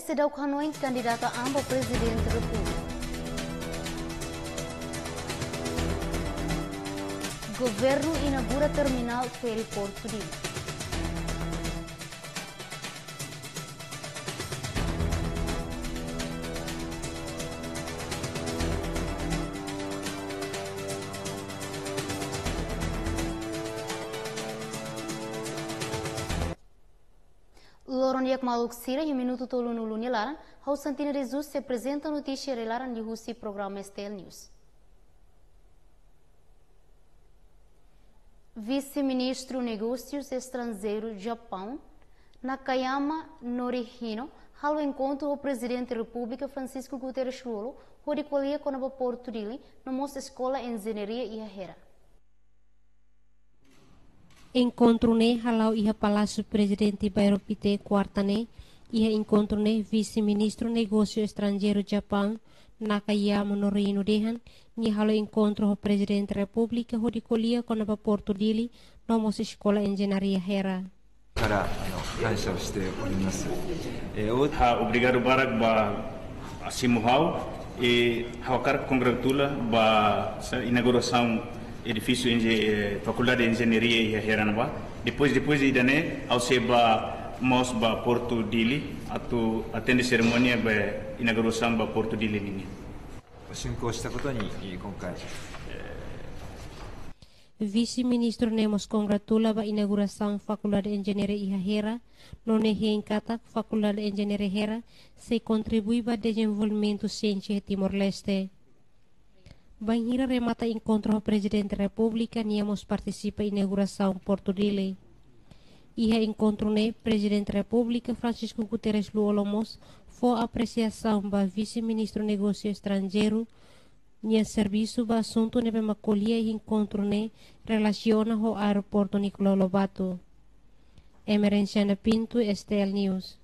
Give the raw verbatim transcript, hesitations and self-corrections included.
Seidauk hanoin kandidata an ba Prezidente Repúblika. Governu inaugura terminál feri Portu Dili. Loron di'ak maluk sira, iha minutu tolunulu nia laran, ha'u Santina de Jesus sei aprezenta notísia rai-laran liuhusi programa S T L News. Vise-Ministru Negósius Estranjeirus Japaun, Nakayama Norihino, halo enkontru ho Prezidente Repúblika Francisco Guterres Lú-Olo, hodi ko'alia kona-ba Portu Dili, no mós Eskola Enjeñaria iha Hera. Enkontru ne'e hala'o iha Palásiu Prezidente Bairro Pité, kuarta ne'e. Iha enkontru ne'e, Vise-Ministru Negósius Estranjeirus Japaun, Nakayama Norihino dehan, nia halo enkontru ho Prezidente Repúblika hodi ko'alia kona-ba Portu Dili, no mós Eskola Enjeñaria Hera. から、あの、感謝をしております。えー、大 Ha'u obrigadu barak ba simu ha'u, i ha'u hakarak kongratula ba, sa, inaugurasaun edifísiu enje-, eh, Fakuldade Enjeñaria iha Hera ne'ebá. Depois, depois ida-ne'e, ha'u sei bá mós ba Portu Dili, atu atende serimónia ba inaugurasaun ba Portu Dili nian. 竣工したことに、えー、今回。 Vise-Ministru ne'e mós kongratula ba inaugurasaun Fakuldade Enjeñaria iha Hera, no nia hein katak Fakuldade Enjeñaria Hera sei kontribui ba dezenvolvimentu siénsia iha Timor-Leste. Bainhira remata enkontru ho Prezidente Repúblika, nia mós partisipa inaugurasaun Portu Dili. Iha enkontru ne'e, Prezidente Repúblika Francisco Guterres Lú-Olo mós fó apresiasaun ba Vise-Ministru Negósius Estranjeirus nia servisu ba asuntu ne'ebé mak ko'alia iha enkontru ne'e relasiona ho Aeroportu Nicolau Lobato. Emerenciana Pinto, S T L News.